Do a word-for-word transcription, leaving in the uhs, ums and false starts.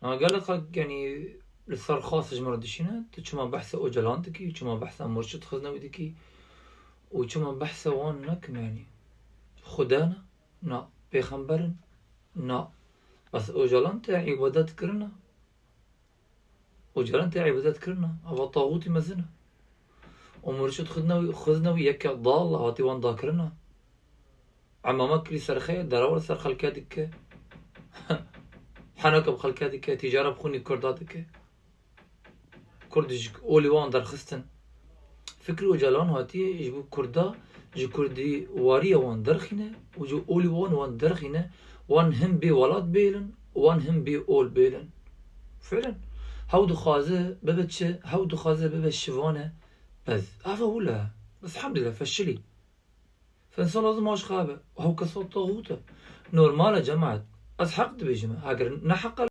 Ha, gelek xelk, yanî, li ser xas ji min re dişîne, tu çima behsa Ocalan dikî, çima behsa Murşid Xiznewî dikî û çima behsa wan nekim, yanî? Xuda ne? Na. Pêxember in? Na. Bes Ocalan te îbadet kirine. Ocalan te îbadet kirine. Eva taxûtî mezin e. Û Murşid Xiznewî, Xiznewî yeke dal hatî wan dakirine. Emame kirî ser xê, derewa li ser xelkê dike. Heneke bi xelkê dike, tîcara bi xûnî Kurda dike. Kurd ji olî wan derxistin. Fikrî Ocalan hatiye ji bo Kurda, ji Kurdî wariya wan derxîne û ji olî wan wan derxîne, wan him bê welat bêlin, wan him bê ol bêlin. Fiilen. Hew dixwaze bibe çi? Hew dixwaze bibe şivane. Bes. Ava wile. Bes, elhamdülillah, feşilî. Fensa lazim aşiqa be. Ew kesa taxût e. Normal e cemaet. Ez heq dibêjim. Eger ne heq e,